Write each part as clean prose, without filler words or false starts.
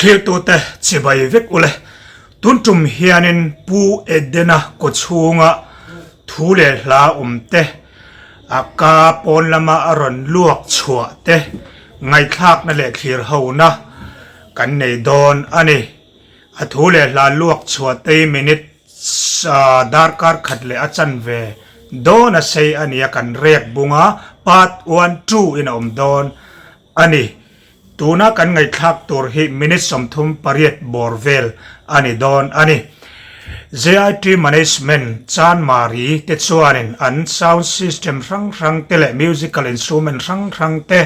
Thlirtute chibai vek ule. Tun tum hianin Pu Edena kawchhunga thu leh hla awm te, a ka pawn lama a rawn luak chhuah te ngaihthlakna leh thlir hona kan nei dawn a ni. A thu leh hla luak chhuah tei minute darkar khat leh a chanve dawn a sei a nia kan rek bunga part one two in a awm dawn a ni. Tuna kan ngaihthlak tur hi minute 38 bawr vel a ni dawn a ni. JIT Management Chanmari te chuanin an sound system hrang hrang te leh musical instrument hrang hrang te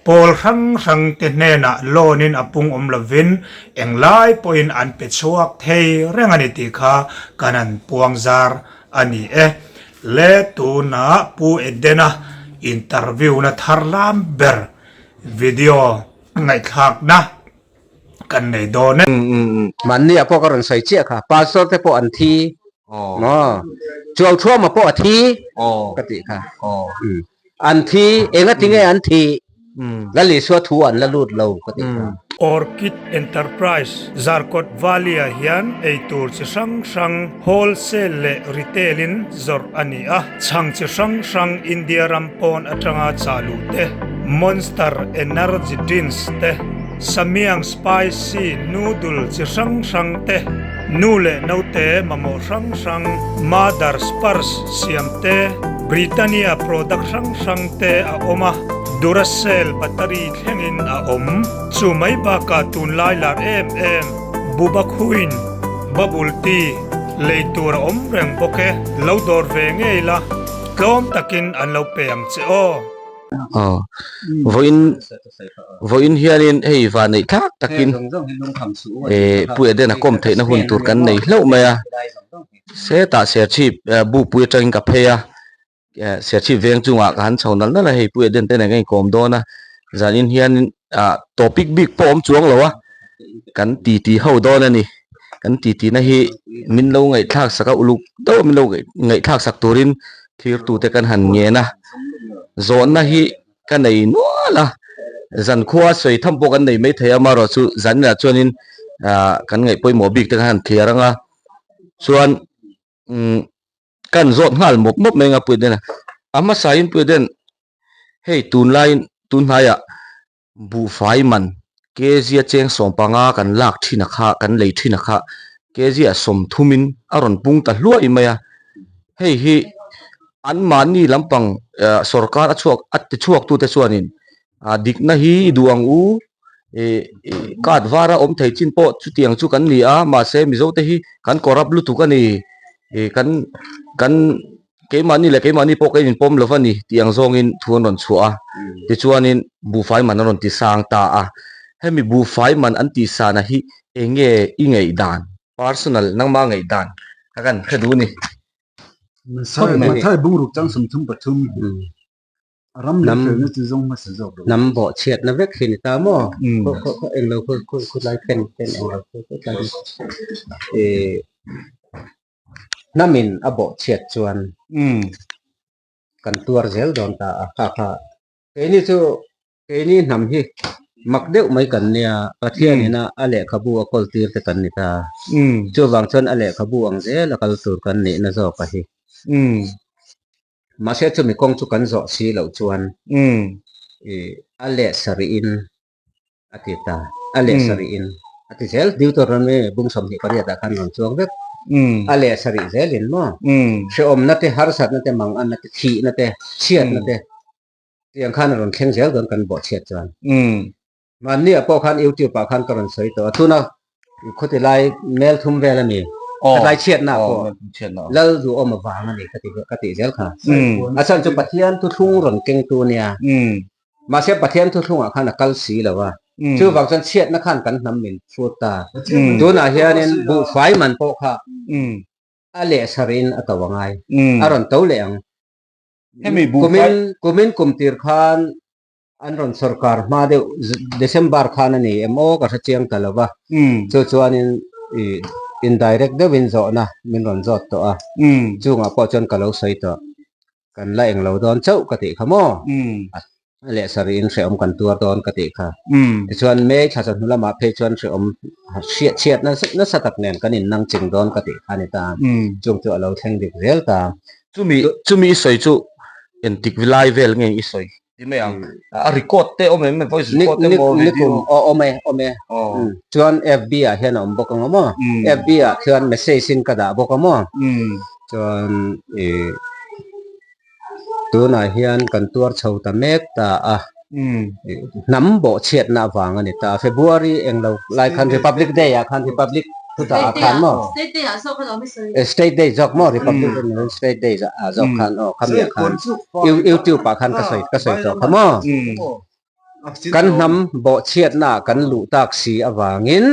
pawl hrang hrang te hnenah loan in a pung awm lovin englai pawhin an pe chhuak thei reng a ni tih kha kan han puang zar a ni e. Le tunah Pu Edena interview na thar lam ber video ngaihthlakna kan nei dawn e. Mahni ah pawh ka rawn sawi chiah kha, pastor te pawh an thi maw, Chuauthuama pawh a thi ka tih kha, an thi, enga tinge an thih, Lal Isua thu an la lut lo ka tih kha. Orchid Enterprise Zarkawt Valley-ah hian eitur chi hrang hrang wholesale leh retail-in zawrh a ni a, chhang chi hrang hrang India ram pawn atanga chah luh te, Monster Energy Drinks te, Samyang Spicy Noodle chi hrang hrang te, nu leh naute mamawh hrang hrang Mother's Purse siam te, Britannia product hrang hrang te a awm a, Duracell battery thlengin a awm. Chu mai bakah tunlai lar em em Bubakhuin Bubble Tea lei tur a awm reng bawk e, lo dawr ve ngei la, tlawm takin an lo pe ang che aw. Aw, vawiin vawiin hianin hei van neih thlak takin eh Pu Eden a kawm theihna hun tur kan nei hlauh mai a, setah Serchhip Bupui atangin ka phei a. Serchhip veng chungah ka han chho nal nal a, hei Pu Eden te nen ka inkawm dawn a, zanin hian ah topic bik pawh a awm chuang lo a, kan titi ho dawn a ni, kan titi na hi min lo ngaihthlak sak a, uluk deuh a min lo ngaihthlak sak turin thirtute kan han ngen a, zawhna hi ka nei nual a, zankhua sawi tham pawh kan nei maithei a, amaherawhchu zaninah chuanin ah kan ngaih pawimawh bik te kan han thliar ang a, chuan umm. Kan zawt nghal mawp mawp mai ang a Pu Eden a. A hmasain Pu Eden, hei tunlaiin tunhnaiah buhfai man kg a cheng 15 kan lak thin a kha, kan lei thin a kha kg ah 30 in a rawn pung ta hluai mai a. Hei hi anmahni lampang sorkar a chhuak a ti chhuak tute chuanin dikna hi i duh ang u, card var a awm thei chin pawh chutiang chu kan ni a mahse Mizo te hi kan corrupt lutuk a ni ih kan kan keimahni leh keimahni pawh ka inpawm lo va ni tih ang zawngin thu an rawn chhuah a tichuanin buhfai man an rawn ti sang ta a hemi buhfai man an tih sana hi eng nge i ngaihdan personal nangma ngaihdan kha kan hre duh a ni. Mathai bungruk chang 33. Ram leh felna chu zawng hmasa zawk lo. Hnam bawh chhiatna vek hi ni ta maw? Khaw khaw khaw englo khaw khaw khawtlai pen pen englo khaw khawtlai ih hnamin a bawh chhiat chuan kan tuar zel dawn ta a kha kha keini chu keini hnam hi mak deuh mai kan nia Pathianina a lehkhabu a kawl tir te kan ni ta chuvang chuan a lehkhabu ang zel a kal tur kan nihna zawk a hi. Mahse chumi kawng chu kan zawh si loh chuan a leh sarihin a ti ta, a leh sarihin a ti zel. Deuteronomy bung 28 ah khan rawn chuang vek. A leh sarih zelin maw hrehawmna te, harsatna te, manganna te, thihna te, chhiatna te tiang khan a rawn thleng zel dawn kan bawhchhiat chuan. Mahni ah pawh khan YouTube ah khan ka rawn sawi tawh a, tuna khawti lai mel thum vel a ni, khatlai chhiatna ah pawh Lal duhawm avang a ni ka ti ka tih zel kha. A chhan chu Pathian thuthlung rawn kengtu a nia, mahse Pathian thuthlung ah khan a kal si lo a, chuvang chuan chhiatna khan kan hnam min hrut ta. Tunah hianin buhfai man pawh kha a leh sarin a to a ngai, a rawn to leh ang. Kumin kumin kum tir khan An rawn sorkar hma deuh December khan a ni em aw ka hre chiang ta lo va, chu chuanin ih indirect deuhin zawhna min rawn zawt tawh a, chungah pawh chuan ka lo sawi tawh, kan la englo dawn chauh ka tih kha maw? leh sarih in hrehawm kan tuar dawn ka tih kha. Tichuan May thla chawhnu lamah phei chuan hrehawm hriat chhiat nasa tak nen kan innang ching dawn ka tih kha a ni ta. Chung chu a lo thleng dik zel ta. Chumi chumi i sawi chu entik lai vel nge i sawi ti mai ang? A record te awm em? Voice record te maw video? Nikum aw awm e awm e. Chuan FB ah hian a awm bawk ang a maw? FB ah khian message in ka dah bawk a maw? Chuan ih tunah hian kan tuar chho ta mek ta a. Hnam bawhchhiatna avang a ni ta. February englo lai khan Republic Day ah khan Republic chutah ah khan maw? State Day ah zawk alawm i sawi. State Day zawk maw Republic Day ni State Day ah zawk khan aw khami ah khan YouTube ah khan ka sawi ka sawi tawh kha maw? Kan hnam bawhchhiatna ah kan luh tak si avangin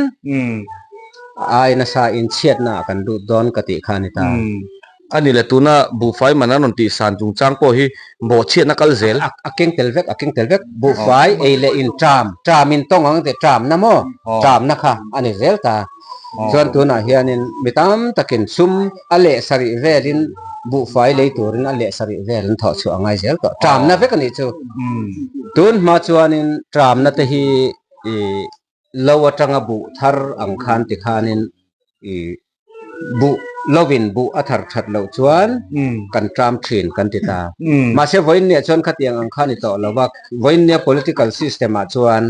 ai nasa in chhiatna ah kan lut dawn ka tih kha a ni ta. A ni le, tuna buhfai man an rawn tih san chungchang pawh hi bawhchhiatna kal zel. A keng tel vek, a keng tel vek. Buhfai ei leh in ṭam, ṭam in tawng ang tih ṭamna maw? Ṭamna kha a ni zel ta. Chuan tunah hianin mi tam takin sum a leh sarih velin buhfai lei turin a leh sarih vel an thawh chhuah a ngai zel tawh. Ṭamna vek a nih chu. Tun hma chuanin ṭamna te hi ih lo atanga buh thar ang khan tikhanin ih buh lovin buh a thar that loh chuan kan ṭam ṭhin kan ti ta. Mahse vawiin nia chuan khatiang ang kha ni tawh lo va, vawiin nia political system ah chuan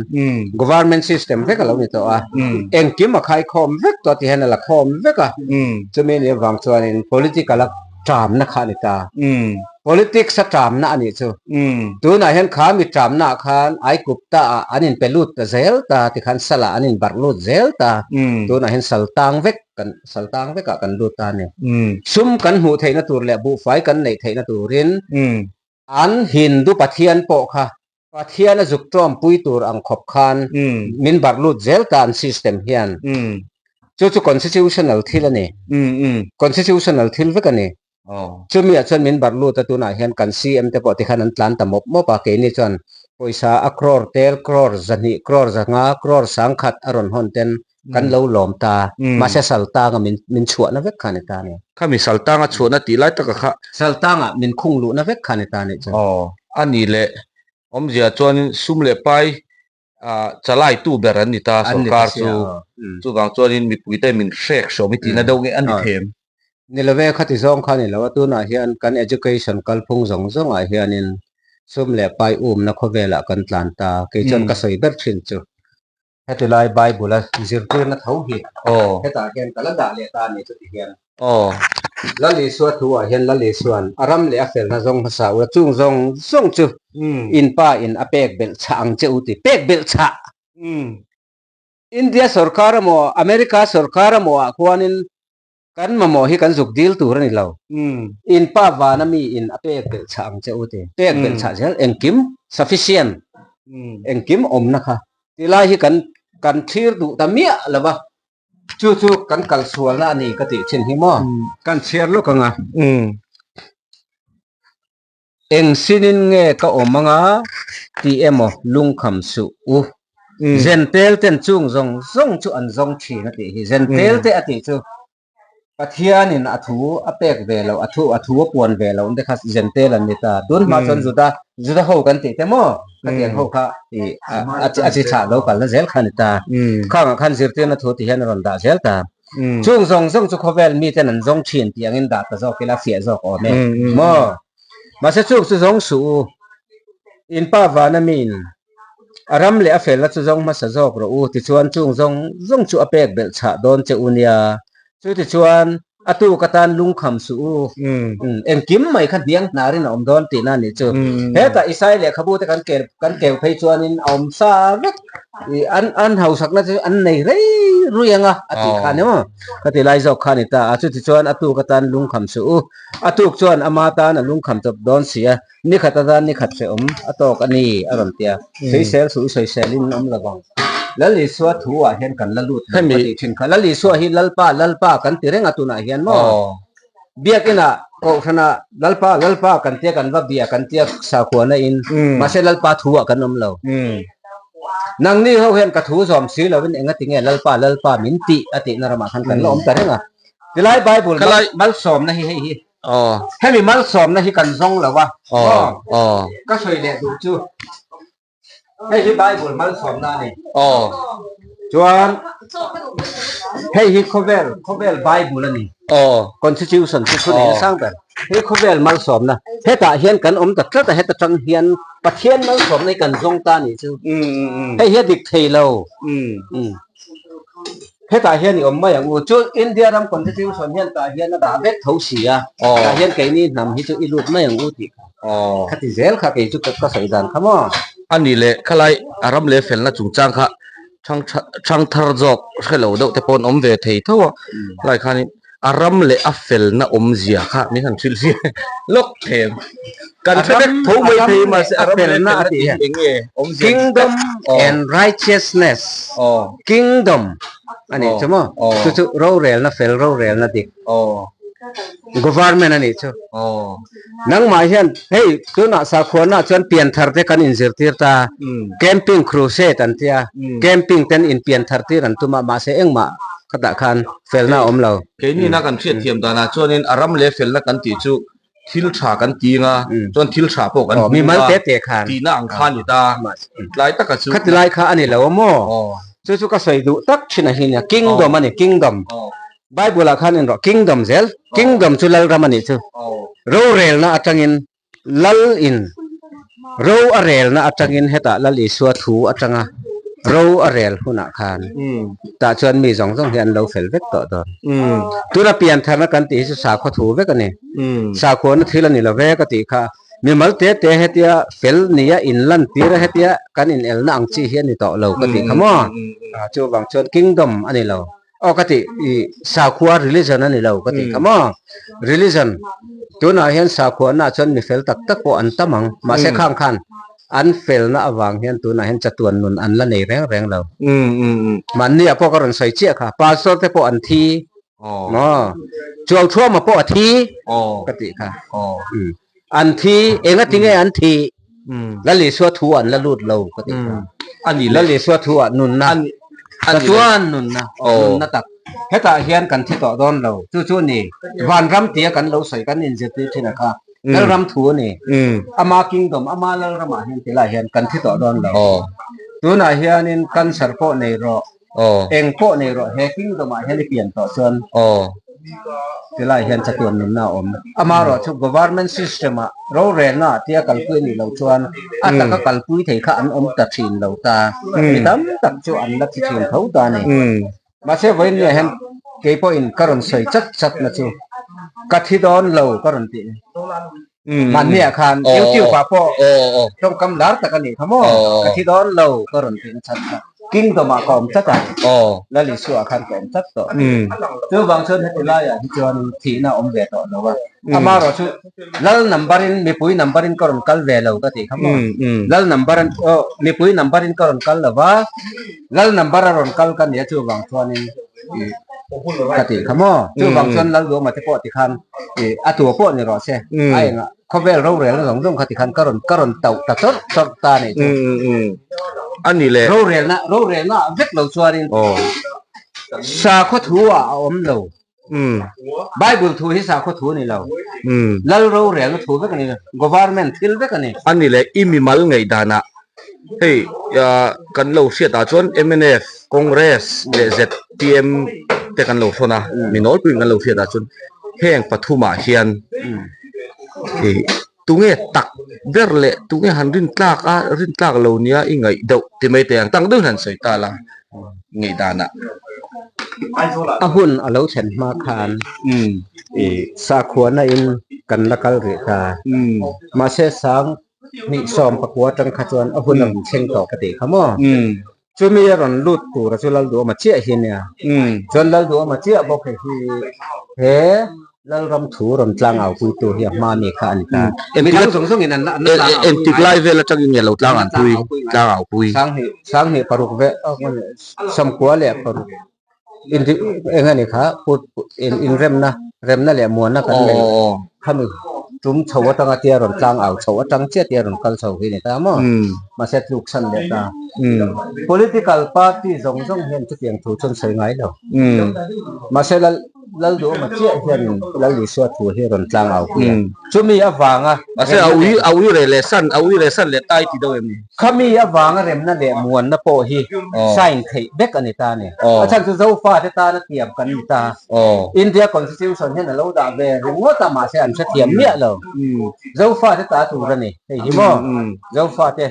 government system vek a lo ni tawh a, engkim a khaikhawm vek tawh ti hian a la khawm vek a, chumi nih avang chuanin political a ṭamna kha a ni ta. Politics a ṭamna a nih chu. Tunah hian kha mi ṭamna ah khan Aikupta ah an inpe lut ta zel ta tikhan sal ah an inbarh lut zel ta. Tunah hian sal tang vek kan sal tang vek ah kan lut ta a ni. Sum kan hmuh theihna tur leh buhfai kan neih theihna turin an Hindu pathian pawh kha Pathian a zuk ṭawmpui tur ang khawp khan min barh lut zel ta an system hian. Chu chu constitutional thil a ni. Constitutional thil vek a ni. Chumi ah chuan min barh lut a tunah hian kan CM te pawh tikhan an tlan ta mawp mawp a, keini chuan pawisa a crore tel, crore zahnih, crore zanga, crore sangkhat a rawn hawn ten kan lo lawm ta. Mahse saltanga min min chhuahna vek kha a ni ta a ni. Khami saltanga chhuahna tih lai taka kha. Saltanga min khung luhna vek kha a ni ta a nih chu. Aw, a ni leh awmzia chuan sum leh pai chalaitu ber an ni ta sorkar chu. Chuvang chuanin mipuite min hrek hrawm i tihna deuh nge a ni them. Ni love khati zawng kha ni lo a, tunah hian kan education kalphung zawng zawngah hianin sum leh pai umna khawvelah kan tlan ta. Kei chuan ka sawi ber thin chu. Heti lai Bible a zirtirna tho hi hetah hian ka la dah leh ta a ni chuti hian. Lal Isua thu ah hian Lal Isua'n a ram leh a felna zawng hmasa ula chung zawng zawng chu in pa in a pek belh chhah ang che u ti. Pek belh chhah! India sorkar emaw America sorkar emaw ah khuanin Kan mamawh hi kan zuk dil tur a ni lo. In pa vana mi in a pek belh chhah ang che u ti. Pek belh chhah zel engkim sufficient engkim awmna kha ti lai hi kan kan thlir duh ta miah lo va. Chu chu kan kal sualna a ni ka tih thin hi maw. Kan chhiar lawk ang a. Eng sinin nge ka awm anga tih emaw lungkham suh u. Zentel ten chung zawng zawng chu an zawng thin a tih hi. Zentel te a tih chu Pathianin a thu a pek ve loh, a thu a thu a puan ve loh te kha Zentel an ni ta. Tun hma chuan Juda Juda ho kan tih te maw khatiang ho kha ih a chi chhah lo kalna zel kha a ni ta. Khangah khan zirtirna thu ti hian a rawn dah zel ta. Chung zawng zawng chu khawvel miten an zawng thin tih angin dah ta zawk ila fiah zawk awm e. Maw? Mahse chung chu zawng suh u. In pa vana miin a ram leh a felna chu zawng hmasa zawk rawh u tichuan chung zawng zawng chu a pek belh chhah dawn che u nia. Chutichuan a tuk atan lungkham suh u. Engkim mai kha hniang hnarin a awm dawn tihna a nih chu. Hetah Isai lehkhabu te kan kel kan keu phei chuanin a awm sa vek. An an hausakna chu an nei rei rui ang a, a tih kha ni maw? Ka ti lai zawk kha a ni ta a. Chutichuan a tuk atan lungkham suh u. A tuk chuan ama tan a lungkham chawp dawn si a, ni khat atan ni khat hrehawm a tawk a ni a rawn ti a. Sawisel suh i sawiselin awm lo vang. Lal Isua thu ah hian kan la lut lo ka tih thin kha. Lal Isua hi Lalpa, Lalpa kan ti reng a tunah hian maw? Biakinah Kohhranah Lalpa, Lalpa kan tia kan va bia kan tia sakhuana in mahse Lalpa thu ah kan awm lo. Nangni ho hian ka thu zawm si lovin engati nge Lalpa, Lalpa min tih a tihna ramah khan kan la awm ta reng a. Tilai Bible malsawmna hi hei hi. Hemi malsawmna hi kan zawng lo a. Ka sawi leh duh chu. Hei hi Bible malsawmna a ni. Aw. Chuan hei hi khawvel khawvel Bible a ni. Aw. Constitution chu thu nei sang ber. Hei khawvel malsawmna. Hetah hian kan awm ta tlat a, heta tang hian Pathian malsawmna hi kan zawng ta a nih chu. Hei hi a dik thei lo. Hetah hian i awm mai ang u. Chu India ram Constitution hian tah hian a dah vek tho si a, tah hian keini hnam hi chu i lut mai ang u tih kha. Kha ti zel kha kei chu ka sawi dan kha maw. A nih leh khalai a ram leh felna chungchang kha thang thar zawk hre lo deuh te pawh an awm ve thei tho a, helai khanin a ram leh a felna awmzia kha min han hrilh hriat lawk thei ang. Kan hre vek tho mai thei mahse a ram leh felna tih hi eng nge awmzia Kingdom and righteousness Kingdom a nih chu maw chu chu rorelna fel rorelna dik Government a nih chu nangmah hian hei tunah sakhuana chuan pianthar te kan inzirtir ta camping crusade an tia camping ten inpianthar tir an tum a mahse engmah khatah khan felna a awm lo. Keini na kan hriatthiam danah chuanin a ram leh felna kan tih chu thil tha kan ting a, chuan thil tha pawh kan hmu a, tihna ang kha a ni ta, tlai taka chu. Khati lai kha a ni lo a maw? Chu chu ka sawi duh tak thin a hi nia, kingdom a ni, kingdom. Bible ah khan inrawh kingdom zel, kingdom chu lalram a nih chu. Rorelna atangin Lal in ro a relna atangin hetah Lal Isua thu atanga ro a rel hunah khan tah chuan mi zawng zawng hi an lo fel vek tawh dawn. Tuna piantharna kan tih hi chu sakhaw thu vek a ni. Sakhuana thil a ni lo ve ka tih kha mimal te te hetia fel nia inlantir a hetia kan inelna ang chi hi a ni tawh lo ka tih kha maw. Chuvang chuan kingdom a ni lo. Aw ka tih i sakhua religion a ni lo ka tih kha maw religion tunah hian sakhuana chuan mi fel tak tak pawh an tam ang mahse khang khan an felna avang hian tunah hian chatuan nun an la nei reng reng lo mahni ah pawh ka rawn sawi chiah kha pastor te pawh an thi maw chuauthuama pawh a thi ka tih kha An thi, enga tinge an thi? Lal Isua thu an la lut lo ka tih kha. Lal Isua thu ah nunna, chatuan nunna, nunna tak. Hetah hian kan thi tawh dawn lo. Chu chu ni, vanram tia kan lo sawi kan inzirtir thin a kha. Lalram thu a ni. Ama kingdom, ama lalramah hian tilai hian kan thi tawh dawn lo. Tunah hianin cancer pawh nei rawh. Eng pawh nei rawh he kingdom ah hian i pian tawh chuan tilai hian chatuan nunna a awm. Amaherawh chu government system ah rorelna ah tia kalpui a nih loh chuan a taka kalpui thei kha an awm ta thin lo ta. Mi tam tak chu an la thi thin tho ta a ni. Mahse vawiin nia hian kei pawhin ka rawn sawi chat chat na chu ka thi dawn lo ka rawn tih. Mahni ah khan YouTube ah pawh tawngkam lar tak a nih kha maw? Ka thi dawn lo ka rawn tih nachhan kha Kingdom ah ka awm tlat a, Lal Isua ah khan ka awm tlat tawh. Chuvang chuan heti laiah hi chuan thihna a awm ve tawh lo a, amaherawh chu Lal number in mipui number in ka rawn kal ve lo ka tih kha maw? Lal number an aw mipui number in ka rawn kal lo va, Lal number a rawn kal ka nia chuvang chuanin ka tih kha maw? Chuvang chuan Lal Duhawma te pawh tikhan I a tua pawh ni rawh se a engah khawvel rorelna zawng zawng kha tikhan ka rawn ka rawn tauh ta chawrh chawrh ta a nih chu. A ni le. Rorelna rorelna ah vek lo chuanin sakhaw thu ah a awm lo. Bible thu hi sakhaw thu a ni lo. Lal rorelna thu vek a ni lo. Government thil vek a ni. A ni le i mimal ngaihdanah hei kan lo hriat ah chuan mnf, Congress leh zpm te kan lo hrawn a, mi nawlpuiin kan lo hriat ah chuan heng pathumah hian ih tunge tak ber leh tunge han rin tlak a rin tlak lo nia i ngaih deuh ti mai teh ang tang deuhin han sawi ta la ngaihdanah. A hun a lo thlen hma khan ih sakhuana in kan la kal rih ta mahse sang hnih sawm pakua atang kha chuan a hun a rawn thleng tawh ka tih kha maw? Chumi a rawn lut tura chu Lalduhawma chiah hi nia. Chuan Lalduhawma chiah bawk hi he Lalram thu rawn tlang au pui tu hi a hma mi kha a ni ta. Mi dang zawng zawng in an la tlang au pui. Engtik lai vel atangin nge lo tlang an pui tlang au pui? Sanghnih paruk ve sawmkua leh paruk eng a ni kha inremna remna leh muanna kan nei khami tum chho atanga tia rawn tlang au chho atang chiah tia rawn kal chho hi a ni ta maw mahse tluk chhan leh ta political party zawng zawng hian chutiang thu chu an sawi ngai lo mahse lal. Lalduhawma chiah hianin Lal Isua thu hi rawn tlang au pui a. Chumi avanga Mahse a ui a ui reh leh san a ui reh san leh tai ti deuh em ni? Khami avanga remna leh muanna pawh hi sign theih vek a ni ta a ni. A chhan chu Zofate tana tiam kan ni ta. India Constitution hian a lo dah ve ringawt a mahse an hrethiam miah lo. Zofate ta tur a ni hei hi maw? Zofate.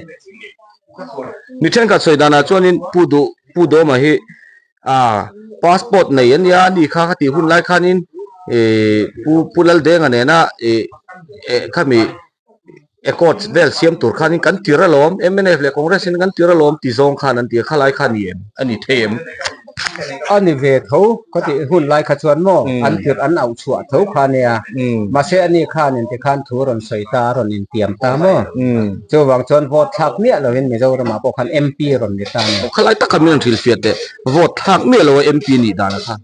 Mi thenkhat sawi danah chuanin Pu Duh Pu Dawma hi A passport nei a nia ani kha ka tih hun lai khanin ihh pu pu Laldenga nena ihh eh khami accord vel siam tur khanin kan tir alawm mnf leh Congress in kan tir alawm ti zawng khan an ti a khalai kha a ni em a ni thei em? A ni ve tho ka tih hun lai kha chuan maw an tirh an auh chhuah tho kha nia mahse ani khanin tikhan thu rawn sawi ta a rawn intiam ta maw chuvang chuan vote thlak miah lovin Mizoramah pawh khan MP rawn ni ta a ni. Khalai taka min rawn hrilhfiah teh Vote thlak miah lo a MP nih dan a kha.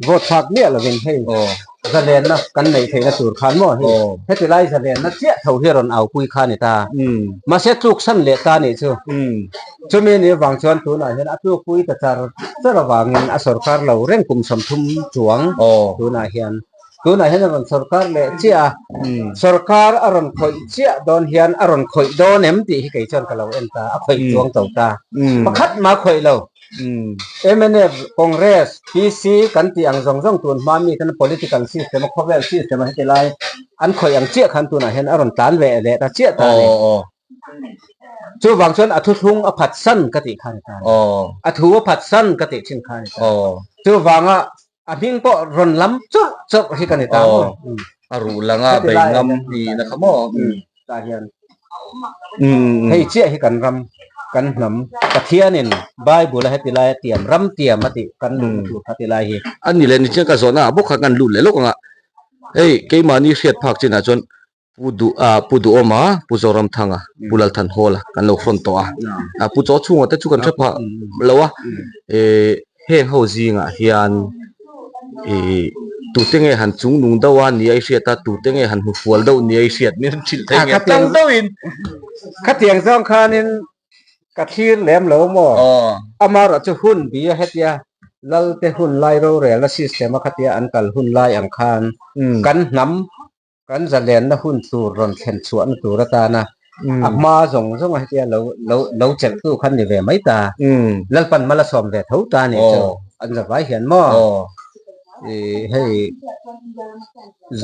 Vote thlak miah lovin hei zalenna kan neih theihna tur khan maw hei heti lai zalenna chiah tho hi rawn aupui kha a ni ta. Mahse tluksan leh ta nih chu. Chumi ni avang chuan tunah hian a tlukpui ta char char avangin a sorkar lo reng kum 30 chuang tunah hian. Tunah hian a rawn sorkar leh chiah a, sorkar a rawn khawih chiah dawn hian a rawn khawih dawn em tih hi kei chuan ka lo en ta, a khawih chuang to ta. Pakhat mah khawih lo. Mnf, Congress, PC kan tih ang zawng zawng tun hma mi ten political system a khawvel system a heti lai an khawih ang chiah khan tunah hian a rawn tlan ve leh ta chiah ta a ni. Chuvang chuan a thuthlung a phat san ka tih kha a ni ta a ni. A thu a phat san ka tih thin kha a ni ta. Chuvanga A hming pawh rawn lam chawrh chawrh hi ka ni ta maw? A ruh langa bei ngam ni na kha maw? Tah hian hei chiah hi kan ram, kan hnam, Pathianin Bible a heti laia tiam, ram tiam a tih kan luhna tur kha ti lai hi. A ni leh ni chian ka zawhna ah bawk kha kan lut leh lawk ang a, hei keimahni hriat phak chinah chuan Pu Duh ah Pu Duhawma, Pu Zoramthanga, Pu Lalthanhawla kan lo hrawn tawh a, ah Pu Chawchhunga te chu kan hre phah lo a, eh heng ho zingah hian ih tute nge han chung nung deuh a nia i hriat a, tute nge han hmu fual deuh nia i hriat min hrilh thei nge tlang deuhin. Khatiang zawng khanin ka thlir lem lo maw? Amaherawh chu hun bi a hetia Lalte hun lai rorelna system a khatia an kal hun lai ang khan kan hnam Kan zalenna hun tur rawn thlen chhuahna tur atana a hma zawng zawng a hetia lo lo lo chelhtu khan ni ve mai ta. Lalpan mal a sawm ve tho ta nih chu an za vai hian maw? I hei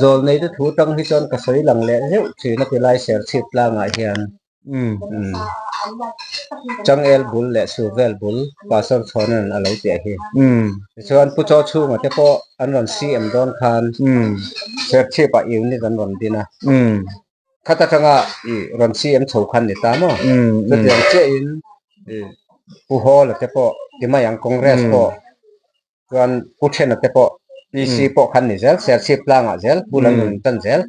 zawlneite thu tang hi chuan ka sawi lang leh zeuh thin a ti lai Serchhip tlangah hian. Changel bul leh Suvel bul Pastor Chhawna'n a lo tih hi. Tichuan Pu Chaw chhunga te pawh an rawn CM dawn khan Serchhip ah unit an rawn din a. Khat atanga i rawn CM chho khan ni ta maw? Chutiang chiahin Pu Hawla te pawh ti mai ang Congress pawh Chuan Pu Thena te pawh PC pawh khan ni zel, Serchhip tlangah zel bul an rawn intan zel.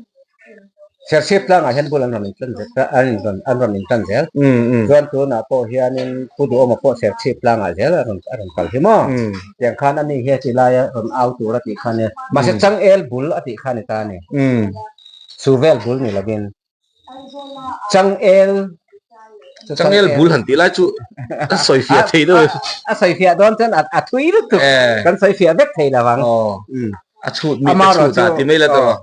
Serchhip tlangah hian bul an rawn intan zel, an rawn an rawn intan zel. Chuan tunah pawh hianin Pu Duhawma pawh Serchhip tlangah zel a rawn a rawn kal hi maw? Tiang khan ani hi a ti laia rawn au tur a tih kha nia. Mahse changel bul a tih kha ni ta a ni. Chu vel bul ni lovin. Changel Changel bul han tih lai chu a sawi fiah thei deuh a sawi fiah dawn chuan a thui lutuk kan sawi fiah vek thei lo ang a chhut mi te chhut a ti mai la tawh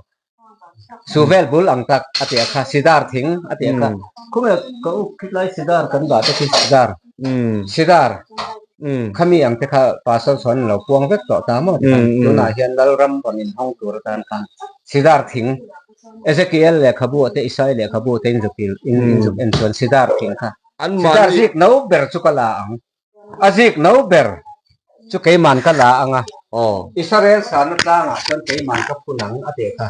chu vel bul ang tak a ti a kha sidar thing a ti a kha khawnge ka u khitlai sidar kan dah te khi sidar sidar khami ang te kha pastor chuan an lo puang vek tawh ta maw tunah hian Lalram rawn inhawng tur atan khan sidar thing Ezekiel lehkhabu te Isai lehkhabu te in zuk in in zuk en chuan sidar thing kha sidar zik no ber chu ka la ang a zik no ber chu keiman ka la ang a Israel sana tlangah chuan keiman ka phun ang a tih kha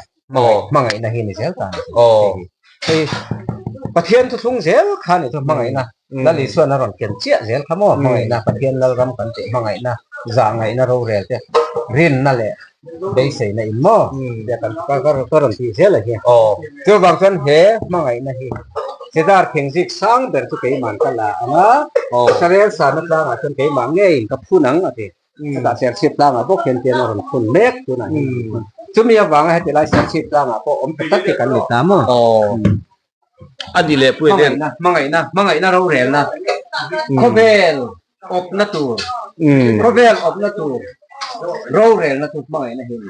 hmangaihna hi ni zel ta ni hei Pathian thuthlung zel kha ni chu hmangaihna Lal Isuan a rawn ken chiah zel kha maw hmangaihna Pathian Lalram kan tih hmangaihna zahngaihna rorel te rinna leh beiseina in maw tia kan ka rawn tih zel a hi chuvang chuan he hmangaihna hi Cedar thingzik sang ber chu keimah ka la ang a Israel sana tlangah chuan keimah ngeiin ka phun ang a ti chutah Serchhip tlangah bawk hian tiang a rawn phun mek tunah hian chumi avanga heti lai Serchhip tlangah pawh awm ta tak hi kan ni ta maw. A ni leh pui den. Hmangaihna, hmangaihna rorelna, khawvel awpna tur, khawvel awpna tur. Rorelna chu hmangaihna hi a ni.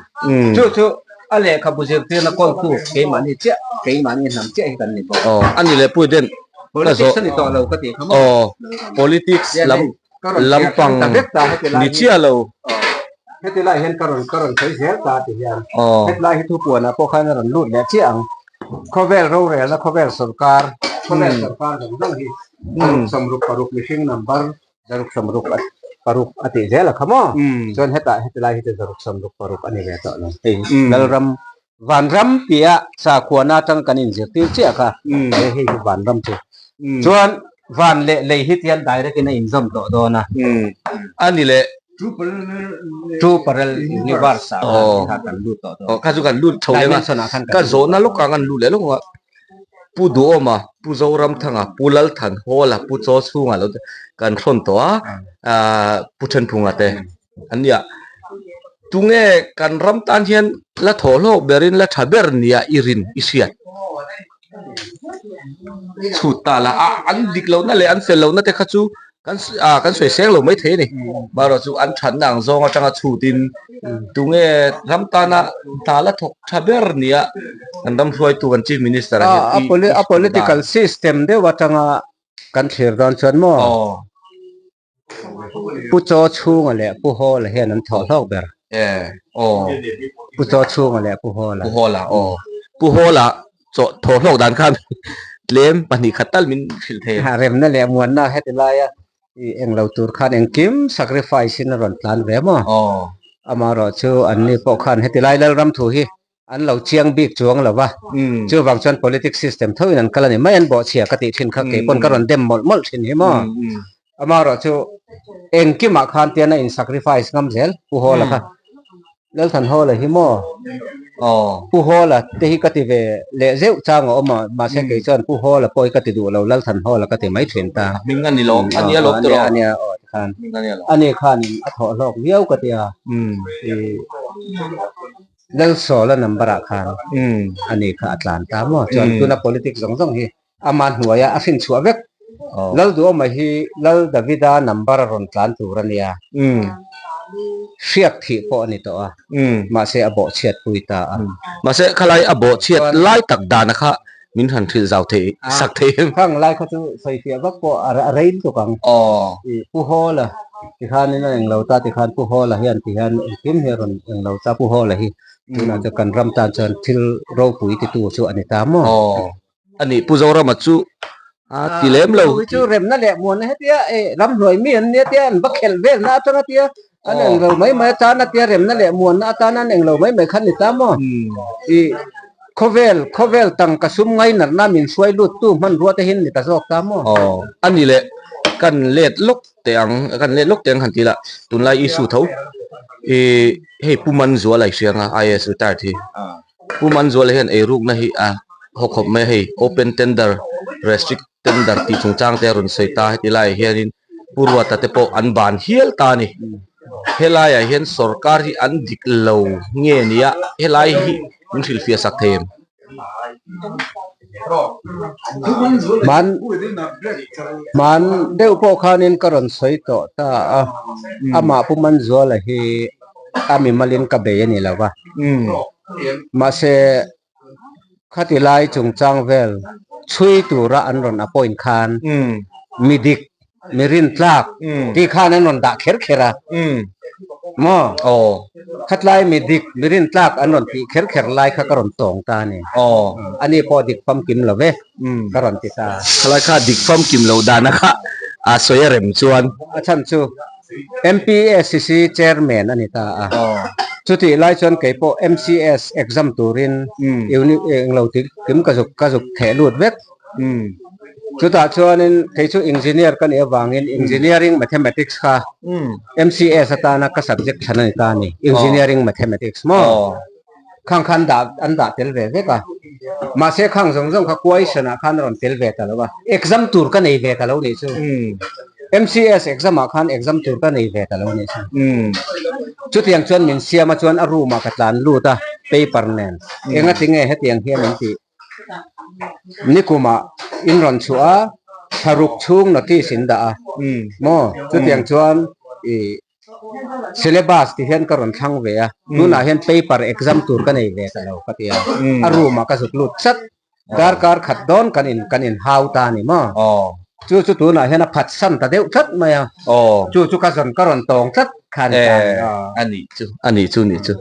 Chu chu a lehkhabu zirtirna kawltu keimahni chiah, keimahni hnam chiah hi kan ni bawk. Aw, a ni leh Pu Eden. Politics a ni tawh lo ka tih kha maw? Aw, politics lam lampang ni chiah lo. Heti lai hian ka rawn ka rawn sawi zel ta ti hian. Heti lai hi thupuanah pawh khan a rawn lut leh chiah ang. Khawvel rorelna khawvel sawrkar, khawvel sawrkar zawng zawng hi zaruk sawmruk paruk mihring number zaruk sawmruk paruk a tih zel a kha maw? Chuan hetah heti lai hi chu zaruk sawmruk paruk a ni ve tawh lo. Hei Lalram Vanram tia sakhuana atang kan inzirtir chiah kha hei hi Vanram chu. Chuan van leh lei hi tihian direct in a inzawm tawh dawn a. A ni leh. Two parallel universe ah khan kha kan lut tawh dawn. Aw kha chu kan lut chho leh Dimension ah khan ka zawhna lawk ah kan lut leh lawk ang a. Pu Duhawma, Pu Zoramthanga, Pu Lalthanhawla, Pu Chawchhunga lo te kan hrawn tawh a, Pu Thenphunga te an nia. Tunge kan ram tan hian la thawhhlawk berin la tha ber nia i rin i hriat? Chhut ta la, a an dik lohna leh an fel lohna te kha chu kan ah kan sawi seng lo mai thei a ni. Marawh chu an thatna ang zawng atanga chhutin tunge ram tana hna la thawk tha ber nia kan ram hruaitu kan Chief Minister ah hian i a political system deuh atanga kan thlir dawn chuan maw? Pu Chaw chhunga leh Pu Hawla hian an thawh hlawk ber. Pu Chaw chhunga leh Pu Hawla. Pu Hawla aw. Pu Hawla chaw thawh hlawk dan khan tlem pahnih khat tal min hrilh thei. Remna leh muanna heti laia i englo tur khan engkim sacrifice in a rawn tlan ve maw? Amaherawh chu anni pawh khan heti lai Lalram thu hi an lo chiang bik chuang lo va, chuvang chuan politics system tho in an kal a ni mai, an bawhchhia ka tih thin kha kei pawn ka rawn dem mawlh mawlh thin hi maw. Amaherawh chu engkimah khan tian a in sacrifice ngam zel Pu Hawla kha, Lalthan Hawla hi maw Pu Hawla te hi ka ti ve leh zeuh chang a awm a, mahse kei chuan Pu Hawla pawh hi ka ti duh lo, Lalthan Hawla ka ti mai thin ta. Hming a ni lo, a nia lawm tawh lo. A nia aw tikhan, a ni khanin a thawh hlawk viau ka ti a, Lalsawla number ah khan a ni kha a tlan ta maw? Chuan tuna politics zawng zawng hi ama hnuaia a hrin chhuah vek. Lalduhawma hi Lal Davida number a rawn tlan tur a nia. Hriak thih pawh a ni tawh a, mahse a bawhchhiat pui ta a. Mahse khalai a bawhchhiat lai tak dana kha min han hrilh zau thei sak thei em? Khang lai kha chu sawifiah vak pawh a rei lutuk ang. Pu Hawla tikhanin a englo ta tikhan Pu Hawla hian tihian engkim hi a rawn englo ta Pu Hawla hi tunah chuan kan ram tan chuan thil ropui titu chu a ni ta maw? Aw a ni Pu Zorama chu a ti lem lo. Chu remna leh muanna hetia ramhnuai mi an nia tia an va khelh velna atanga tia an englo mai mai atan a tia remna leh muanna atan an englo mai mai khan ni ta maw? I khawvel khawvel tangka sum ngainatna min hruai lut tu hmanrua te hin ni ta zawk ta maw? Aw a ni leh kan let lawk teh ang kan let lawk teh ang han ti la tunlai issue tho i hei Pu Manzuala i hria anga IAS retired hi Pu Manzuala hian eirukna hi a haw khawp mai a hei open tender restrict tender tih chungchang te a rawn sawi ta heti laiah hianin Pu Ruata te pawh an ban hial ta a ni. Helaiah hian sorkar hi an dik lo nge nia helai hi min hrilhfiah sak thei em? Hman hman deuh pawh khanin ka rawn sawi tawh ta a, amah Pu Manzuala hi a mimalin ka bei a ni lo va, mahse Khati lai chungchang vel chhui tura an rawn appoint khan mi dik, mi rintlak tih khan an rawn dah kher kher a maw? Khatlai mi dik, mi rintlak an rawn tih kher kher lai kha ka rawn tawng ta a ni. Ani pawh dik famkim lo ve ka rawn ti ta. Khalai kha dik famkim lo dana kha a sawi a rem chuan. A chhan chu MPSC Chairman a ni ta a. Chutih lai chuan kei pawh MCS exam turin englo ti kim ka zuk ka zuk theh lut vek. Chutah chuanin kei chu engineer ka nih avangin engineering mathematics kha MCS atana ka subject thlan a ni ta a ni, engineering mathematics maw? Khang khan dah an dah tel ve vek a. Mahse khang zawng zawng kha question ah khan a rawn tel ve ta lo a. Exam tur ka nei ve ta lo nih chu. MCS exam ah khan exam tur ka nei ve ta lo nih chu. Chutiang chuan min siam a chuan a room ah ka tlan lut a paper nen. Enga tinge hetiang hian an tih? Nikumah in rawn chhuah a, thlaruk chhung notice in dah a. Maw? Chutiang chuan ih. Syllabus ti hian ka rawn thlang ve a, tunah hian paper exam tur ka nei ve ta lo ka ti a, a room ah ka zuk lut chat. Darkar khat dawn kan in kan in hau ta a ni maw? Chu chu tunah hian a phat san ta deuh tlat mai a, chu chu ka zawn ka rawn tawng tlat kha a ni ta a ni. A nih chu, a nih chu, nih chu.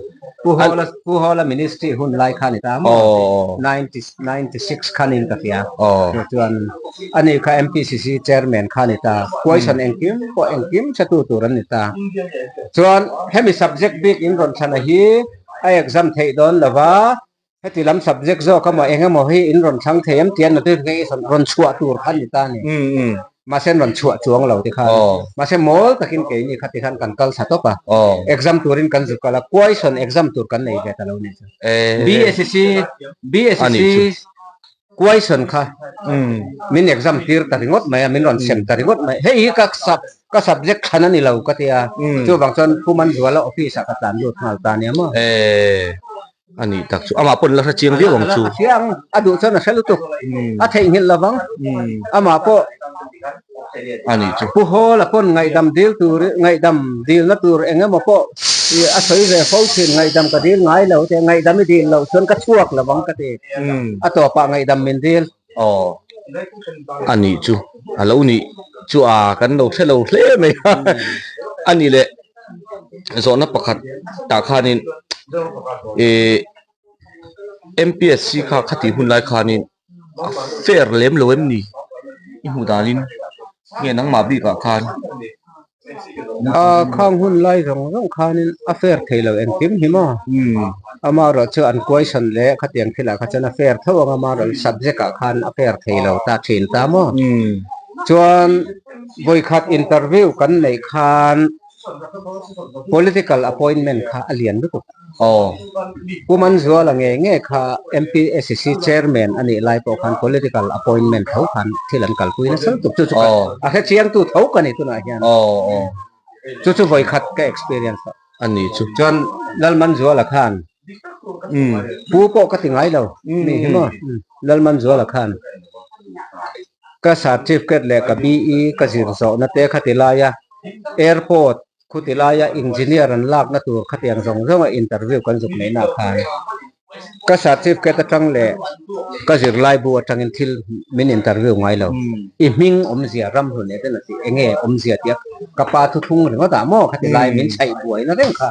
Pu Hawla, Pu Hawla ministry hun lai kha a ni ta maw? 96 kha niin ka hria. Chu chuan ani kha MPCC chairman kha a ni ta. Question engkim pawh engkim hretu tur an ni ta. Chuan hemi subject bik in rawn chhana hi a exam theih dawn lova, Heti lam subject zawk emaw eng emaw hi in rawn thlang thei em tia notification rawn chhuah tur kha a ni ta a ni. Mahse an rawn chhuah chuang lo tikhan. Mahse mawl takin keini kha tikhan kan kal thla tawp a. Exam turin kan zuk kal a, question exam tur kan nei ve ta lo ni chu. BSc BSc question kha min exam tir ta ringawt mai a, min rawn sem ta ringawt mai. Hei hi ka sub ka subject thlan a ni lo ka ti a. Chuvang chuan Pu Manzuala office ah ka tlan lut nghal ta nia maw. A nih tak chu amah pawh la hre chiang viau ang chu. A hria ang, a duh chuan a hre lutuk. A theihnghilh lo vang. Amah pawh A nih chu. Pu Hawla pawn ngaihdam dil tur, ngaihdam dilna tur eng emaw pawh a sawi ve fo thin. Ngaihdam ka dil ngai lo te, ngaihdam i dil loh chuan ka chhuak lo vang ka ti. A tawpah ngaihdam min dil. Aw. A nih chu. A lo nih chu a kan lo hre lo hle mai a. A nih leh zawhna pakhat tah khanin ih MPSC kha khati hun lai khanin a fair lem lo em ni? I hmuh danin nge nangmah bikah khan. A khang hun lai zawng zawng khanin a fair thei lo engkim hi maw? Amaherawh chu an question leh khatiang thilah kha chuan a fair tho ang amaherawh subject ah khan a fair thei lo ta thin ta maw? Chuan vawikhat interview kan neih khan political appointment kha a lian lutuk. Pu Manzuala nge nge kha MPSC chairman a nih lai pawh khan political appointment tho khan thil an kalpui nasa lutuk. Chu chu a hrechiangtu tho ka ni tunah hian. Chu chu vawikhat ka experience a. A ni chu. Chuan Lalmanzuala khan pu pawh ka ti ngai lo mi hi maw. Lalmanzuala khan ka certificate leh ka BE ka zir zawhna te kha ti lai a airport Khuti laia engineer an lakna tur khatiang zawng zawnga interview kan zuk neihna ah khan ka certificate atang leh ka zirlai bu atangin thil min interview ngai lo. I hming awmzia ram hlun eh ten a tih enge awmzia tia ka pa thuthlung ringawt ah maw khati lai min chhaih buaina reng kha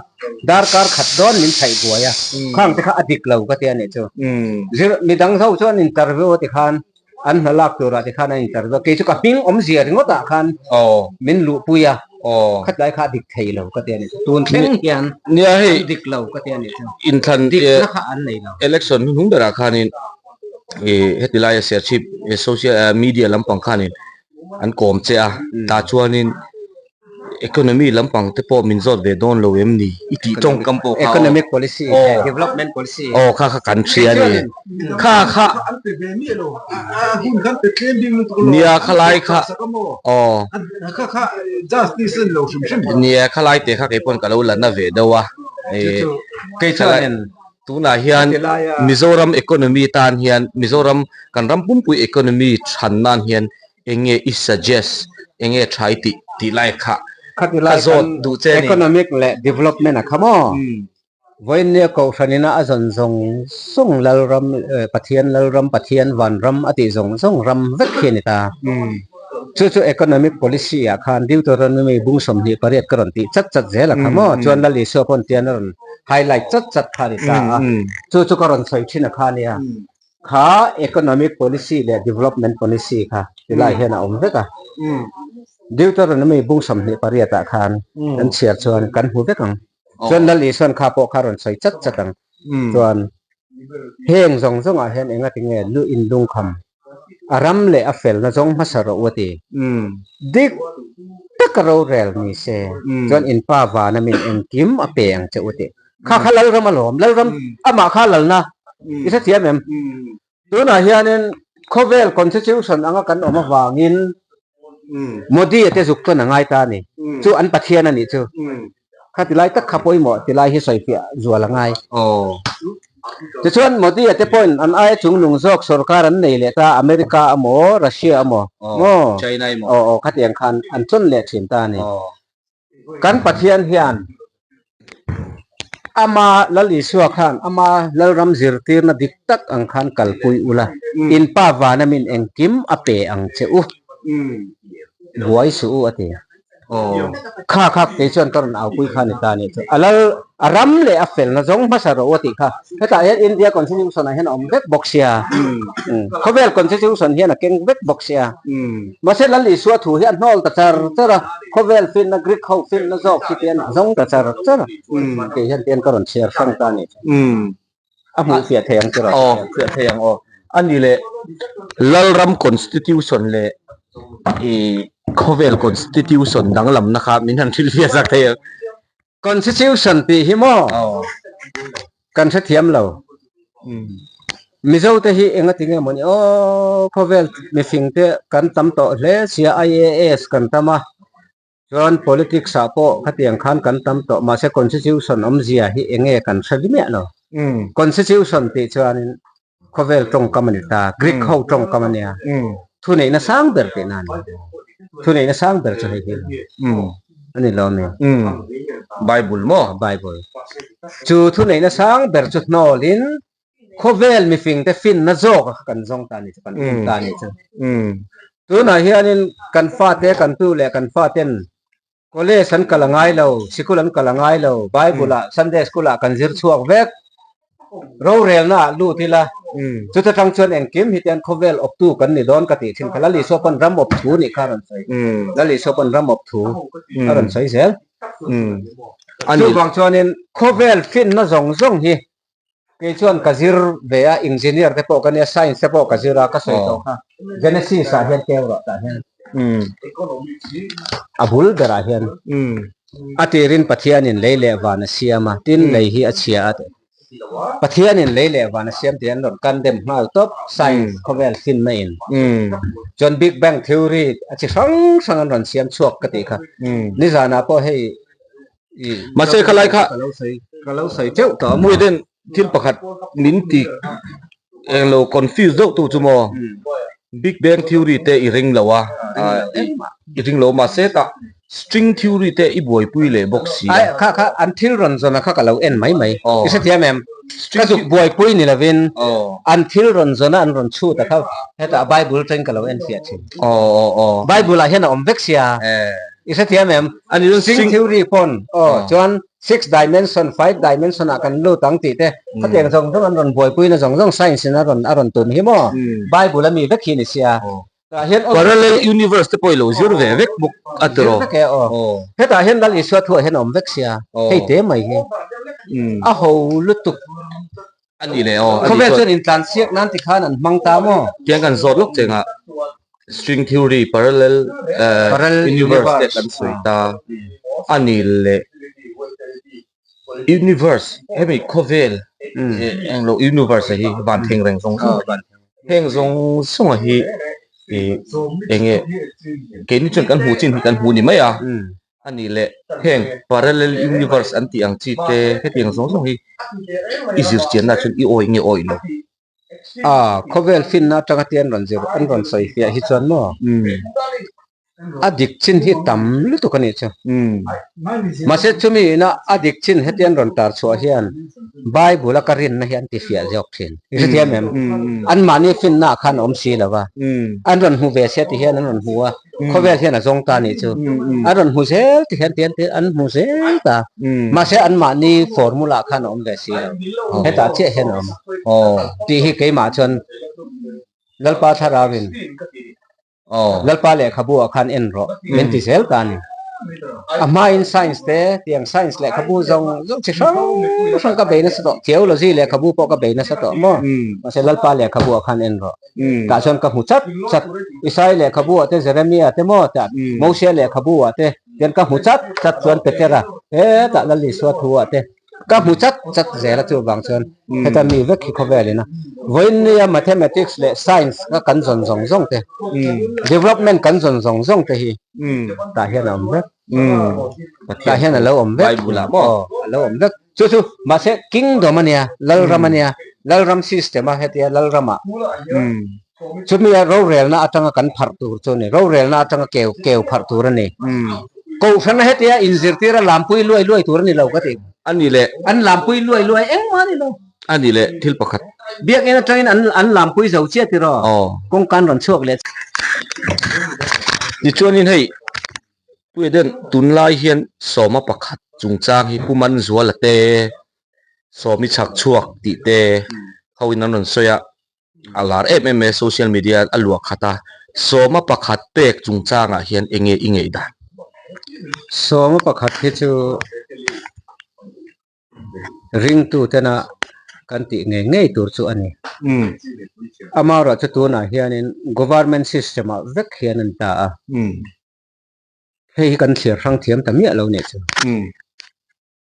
darkar khat dawn min chhaih buai a khang te kha a dik lo ka ti a nih chu. Zir midang ho chuan interview a ti khan An hna lak turah te khan a interview a, kei chu ka hming awmzia ringawt ah khan min luhpui a, khatlai kha a dik thei lo ka ti a ni chu. Tun thleng hian an dik lo ka ti a ni chu. Inthlan Dikna kha an nei lo. Election hnuhnung berah khanin heti laia Serchhip social media lampang khanin an kawm che a, tah chuanin Economy lampang te pawh min zawt ve dawn lo em ni? I tih tawngkam pawh kha aw. Economic policy leh development policy. Aw kha kha kan hria a ni. Kha kha. An pe ve miah lo. A hun khan pe tlem bik lutuk lo. Nia khalai kha. Aw. Kha kha justice a ni lo hrim hrim. Nia khalai te kha kei pawn ka lo la na ve deuh a. Kei chuanin tunah hian Mizoram economy tan hian Mizoram kan ram pumpui economy chhan nan hian Enge i suggest, enge tha i tih tih lai kha ka zawt duh che a ni. Economic leh development a kha maw? Vawiinnia Kohhranina a zawn zawng zawng Lalram, Pathian Lalram, Pathian Vanram a tih zawng zawng ram vek hi a ni ta. Chu chu economic policy ah khan Deuteronomy bung 28 ka rawn tih chat chat zel a kha maw? Chuan Lal Isua pawn tian a rawn highlight chat chat kha a ni ta a. Chu chu ka rawn sawi thin a kha a nia. Kha economic policy leh development policy kha tilai hian a awm vek a. Deuteronomy bung 28 ah khan kan chhiar chuan kan hmu vek ang. Chuan Lal Isuan kha pawh kha rawn sawi chat chat ang. Chuan heng zawng zawngah hian enga tinge lu in lungkham a ram leh a felna zawng hmasa rawh u a ti. Dik taka rorel ni se chuan in pa vana min engkim a pe ang che u a ti. Kha kha Lalram a lawm, Lalram amah kha lalna i hrethiam em? Tunah hianin khawvel constitution anga kan awm avangin Modi a te zuk chuan a ngai ta a ni. Chu an Pathian a nih chu. Kha tilai tak kha pawimawh tilai hi sawifiah zual a ngai. Tichuan Modi a te pawhin an aia chungnung zawk sorkar an nei leh ta, America emaw Russia emaw maw? China emaw. Aw aw khatiang khan an chawn leh thin ta a ni. Kan Pathian hian ama Lal Isua khan ama Lalram zirtirna dik tak ang khan kalpui ula, in Pa vana min engkim a pe ang che u. Buai suh u a ti. Kha kha kei chuan ka rawn aupui kha ni ta a nih chu. A lal a ram leh a felna zawng hmasa rawh u a tih kha. Hetah hian India Constitution ah hian a awm vek bawk sia. Khawvel Constitution hian a keng vek bawk sia. Mahse Lal Isua thu hi a hnawl ta char char a, khawvel finna Greek ho finna zawk hi tian a zawng ta char char a. Kei hian tian ka rawn chhiar hrang ta a nih chu. A hmuh fiah thei ang chu rawh. Aw, fiah thei ang aw. A ni leh Lalram Constitution leh i khawvel Constitution danglamna kha min han hrilh fiah zak thei ang. Constitution tih hi maw kan hrethiam lo. Mizo te hi enga tinge maw ni aw khawvel mifing te kan tam tawh hle sia IAS kan tam a. Chuan politics ah pawh khatiang khan kan tam tawh mahse constitution awmzia hi enge kan hre miah lo. Constitution tih chuanin khawvel tawngkam a ni ta, Greek ho tawngkam a nia. Thuneihna sang ber tihna a ni. Thuneihna sang ber chu hei hi a ni lo mi. Bible maw? Bible. Chu thuneihna sang ber chu hnawlin Khawvel mifingte finna zawk kha kan zawng ta a ni chu, kan um ta a ni chu. Tunah hianin kan fate, kan tu leh kan faten college an kal a ngai lo, sikul an kal a ngai lo, Bible ah, Sunday school ah kan zir chhuak vek. Rorelna ah lut ila, chuta tang chuan engkim hi tian khawvel awptu kan ni dawn ka tih thin kha. Lal Isua pawn ram awp thu nih kha a rawn sawi. Lal Isua pawn ram awp thu a rawn sawi zel. Chuvang chuanin khawvel finna zawng zawng hi Kei chuan ka zir ve a, engineer te pawh ka nia, science te pawh ka zir a, ka sawi tawh kha. Genesis ah hian keu rawh tah hian a bul berah hian a tirin Pathianin lei leh van a siam a, tin lei hi a chhia a tih. Pathianin lei leh van a siam tih an rawn condemn nghal tawp, science khawvel finna in. Chuan Big Bang theory a chi hrang hrang an rawn siam chhuak ka tih kha. Nizanah pawh hei Mahse khalai kha ka lo sawi teuh tawh a maw? Muiden thil pakhat min ti englo confuse deuh tu chu maw Big Bang theory te i ring lo a i ring lo mahse tah string theory te i buaipui leh bawk si a. Kha kha an thil rawn zawn a kha ka lo en mai mai i hrethiam em? Ka zuk buaipui ni lovin an thil rawn zawn a an rawn chhut a kha hetah Bible atangin ka lo en fiah thin. Bible ah hian a awm vek sia. I hrethiam em? Ani chuan String theory pawn aw chuan six dimension, five dimension ah kan lut ang tih te khatiang zawng zawng an rawn buaipuina zawng zawng science in a rawn a rawn tum hi maw? Bible a mi vek hi ni sia. Tah hian Parallel universe te pawh i lo zir ve vek bawk a tiraw? Zir vek e aw. Hetah hian Lal Isua thuah hian a awm vek sia. Hei te mai hi a ho lutuk. A ni leh aw. Khawvel chuan intlansiak nan tikhan an hmang ta maw? Tiang kan zawt lawk cheng ah string theory parallel universe te kan sawi ta a ni leh universe hemi khawvel englo universe a hi van thleng reng zawng zawng heng zawng zawng a hi ih enge keini chuan kan hmuh chin hi kan hmu ni mai a. A nih leh heng parallel universe an tih ang chi te hetiang zawng zawng hi i zir chianna chuan i awi nge awi lo? A, khawvel finna atanga te an rawn zir an rawn sawi fiah hi chuan maw a dik chin hi tam lutuk a nih chu. Mahse chumi ina a dik chin heti an rawn tar chhuah hian Bible a ka rinna hi an ti fiah zawk thin. I hrethiam em? Anmahni finna ah khan a awm si lo va, an rawn hmu ve sia ti hian an rawn hmu a. Khawvel hian a zawng ta nih chu. A rawn hmu zel ti hian tian an hmu zel ta. Mahse anmahni formula khan a awm ve si lo. Hetah chiah hian a awm. Tih hi keimah chuan Lalpa Thlarauin Lalpa lehkhabu ah khan en rawh min ti zel ta a ni. A hmain science te tiang science lehkhabu zawng zawng chi hrang hrang ka bei nasa tawh. Theology lehkhabu pawh ka bei nasa tawh maw. Mahse Lalpa lehkhabu ah khan en rawh. Tah chuan ka hmu chat chat. Isai lehkhabu ah te Jeremia te maw tah Mosea lehkhabu ah te tian ka hmu chat chat chuan Petera hetah Lal Isua thu ah te ka hmu chat chat zel a chuvang chuan heta mi vek hi khawvel in a vawiin nia mathematics leh science ka kan zawn zawng zawng te development kan zawn zawng zawng te hi tah hian a awm vek tah hian a lo awm vek aw a lo awm vek. Chu chu mahse kingdom a nia, Lalram a nia, Lalram system a hetia Lalramah chumi a rorelna atanga kan pharh tur chu a ni, rorelna atanga keu keu pharh tur a ni. Kohhrana hetia inzirtir a lampui luai luai tur a ni lo ka ti. A ni leh. An lampui luai luai engmah a ni lo. A ni leh thil pakhat. Biakinn atangin an an lampui zo chiah tiraw? Aw. Kawngka an rawn chhuak leh. Tichuanin hei Pu Eden tunlai hian sawma pakhat chungchang hi Pu Manzuala te Sawmi chhak chhuak tih te ho in an rawn sawi a. A lar em em e social media a luah khat a, sawma pakhat pek chungchangah hian eng nge i ngeih dan? Sawma pakhat hi chu ringtu tena kan tih ngei ngei tur chu a ni. Amaherawhchu tunah hianin government system ah vek hian an ta a, hei hi kan thlir hrang thiam ta miah lo nih chu.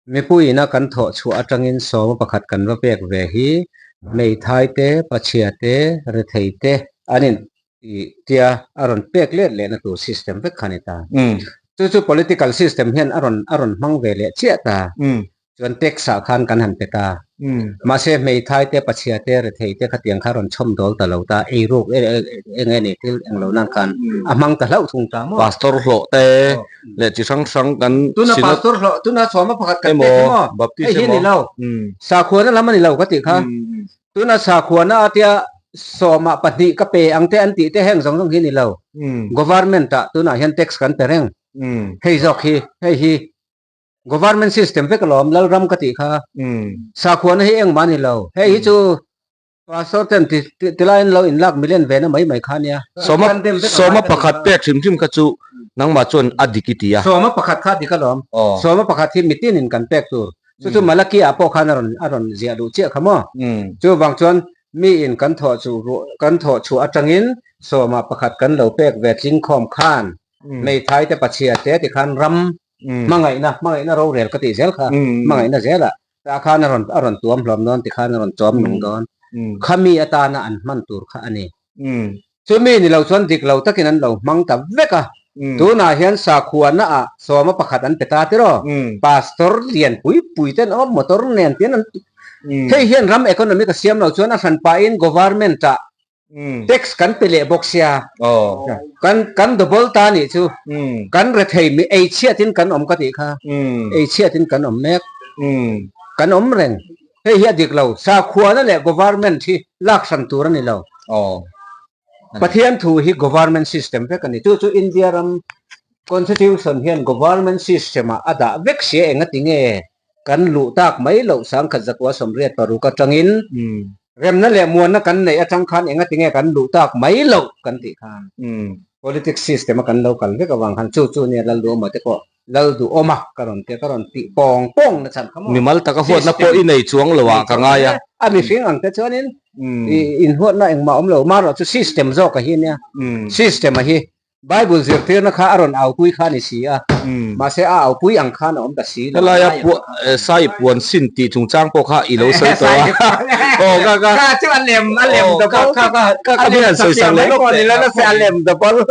Mipuiin a kan thawh chhuah atangin sawma pakhat kan va pek ve hi hmeithai te, pachhia te, rethei te an in tih tia a rawn pek let lehna tur system vek kha a ni ta. Chu chu political system hian a rawn a rawn hmang ve leh chiah ta. Chuan tax ah khan kan han pe ta. Mahse hmeithai te, pachhia te, rethei te khatiang kha a rawn chhawm dawl ta lo ta, eiruk eng nge ni thil englo nan khan a hmang ta hlauh thung ta maw? Pastor hlawh te leh chi hrang hrang kan tuna pastor hlawh tuna sawma pakhat kan pek hi maw baptist hei hi ni lo sakhuana lam a ni lo ka tih kha tuna sakhuana atia sawma pahnih ka pe ang te an tih te heng zawng zawng hi ni lo government ah tunah hian tax kan pe reng hei zawk hi hei hi government system vek alawm lalram ka tih kha sakhuana hi engmah a ni lo hei hi chu Pastor ten ti tilaiin lo inlak million ve na mai mai kha nia. Sawma sawma pakhat pek hrim hrim kha chu nangmah chuan a dik i ti a. Sawma pakhat kha a dik alawm. Sawma pakhat hi mitin in kan pek tur. Chu chu Malaki ah pawh khan a rawn a rawn ziah duh chiah kha maw. Chuvang chuan mi in kan thawh chu kan thawh chhuah atangin sawma pakhat kan lo pek ve tling khawm khan hmeithai te pachhia te tikhan ram hmangaihna hmangaihna rorel ka tih zel kha hmangaihna zelah Tah khan a rawn a rawn tuam hlawm dawn tikhan a rawn chawm nung dawn. Khami atana an hman tur kha a ni. Chumi ni lo chuan dik lo takin an lo hmang ta vek a. Tunah hian sakhuana ah sawma pakhat an pe ta tiraw? Pastor lian pui pui ten awm motor nen tin an hei hian ram economy ka siam lo chuan a hran pahin government ah Tax kan pe leh bawk sia. Kan kan double ta nih chu. Kan rethei mi ei chhiatin kan awm ka tih kha. Ei chhiatin kan awm mek. Kan awm reng. Hei hi a dik lo. Sakhuana leh government hi lak hran tur a ni lo. Pathian thu hi government system vek a ni. Chu chu India ram constitution hian government system ah a dah vek sia engati nge kan luh tak mai loh sangkhat zakua sawmriat paruk atangin Remna leh muanna kan neih atang khan engati nge kan luh tak mai loh kan tih khan politics system a kan lo kal vek avang khan chu chu nia lal duhawma te pawh lal duhawma ka rawn tia ka rawn tih pawng pawng na chhan kha maw Mimal taka huatna pawh i nei chuang lo ah ka ngai a. A mihring ang te chuanin i inhuatna engmah awm lo marawh chu system zawk a hi nia system a hi Bible zirtirna kha a rawn aupui kha a ni si a, mahse a aupui ang khan a awm ta si lo. Helaia sai puan sin tih chungchang pawh kha i lo sawi tawh a. Aw ka ka. Ka chu a lem a lem double. Ka ka ka ka min han sawi sak leh lawk teh. A lem double.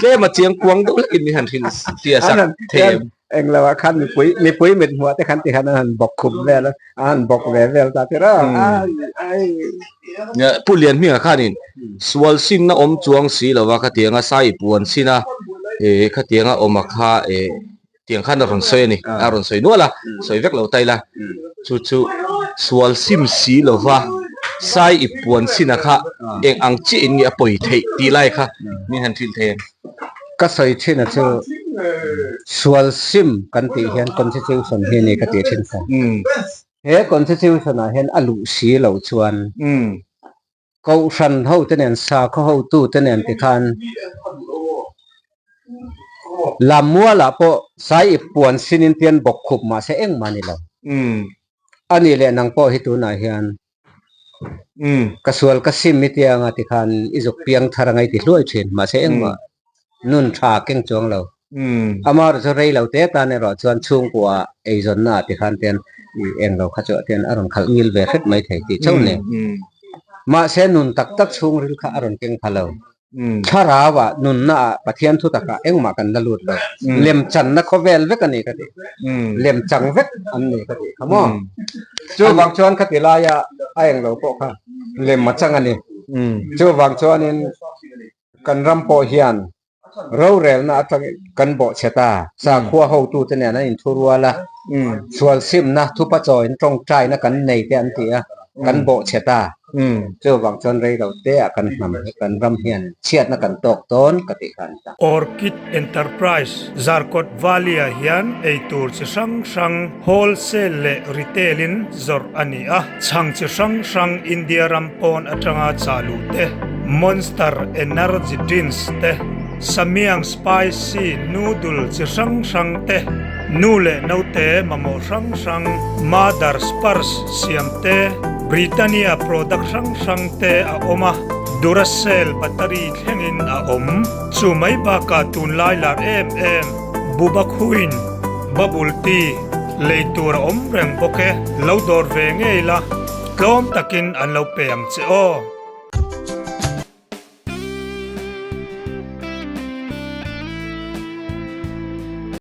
Tlem a chiang kuang deuh hlekin min han hrilh fiah sak thei em. Englo ah khan mipui mipui mit hmuah te khan ti khan an han bawk khup vel a, an han bawk ve vel ta tir a. Ai. Pu Lianhminga khanin sual sinna awm chuang si lova khatianga sai puan sin a eh khatianga awm a kha eh tiang khan a rawn sawi a ni a rawn sawi nual a sawi vek lo ta ila chu chu sual sim si lova sai i puan sin a kha eng ang chiah in nge a pawi theih tih lai kha min han hrilh thei em? Ka sawi thin a chu sual sim kan tih hian constitution hi a ni ka tih thin kha. He constitution ah hian a luh si loh chuan Kohhran ho te nen sakhaw hotu te nen tikhan Lammual ah pawh sai ip puan sin in tian bawk khup mahse engmah a ni lo. A nih leh nang pawh hi tunah hian ka sual ka sim i tia anga tikhan i zuk piang thar anga i ti hluai thin mahse engmah nun tha keng chuang lo. Amaherawh chu rei lo te tan erawh chuan chhungkua eizawnna ah tikhan ten i eng lo kha chu ten a rawn khalh ngil ve hret mai thei tih chauh ni. Mahse nun tak tak chhungril kha a rawn keng pha lo. Thlarau ah nunna ah Pathian thu takah engmah kan la lut lo. Lemchanna khawvel vek a ni ka ti. Lemchang vek an ni ka ti kha maw. Chuvang chuan khati laia a eng lo pawh kha lem a chang a ni. Chuvang chuanin kan ram pawh hian. Rorelna atangin kan bawhchhe ta. Sakhua hotute nen an inthurual a, sual simna, thupachawiin tawngtaina kan nei te an ti a, kan bawhchhe ta. Chuvang chuan rei lo te ah kan hnam hi kan ram hian chhiatna kan tawk dawn ka tih kha a ni ta. Orchid Enterprise Zarkawt Valley-ah hian eitur chi hrang hrang wholesale leh retail in zawrh a ni a, chhang chi hrang hrang India ram pawn atanga chah luh te, Monster Energy Drinks te, Samyang Spicy Noodle chi hrang hrang te, nu leh naute mamawh hrang hrang Mother's Purse siam te, Britannia product hrang hrang te a awm a, Duracell battery thlengin a awm. Chu mai bakah tunlai lar em em Buba Queen Bubble Tea lei tur a awm reng bawk e. Lo dawr ve ngei la, tlawm takin an lo pe ang che aw.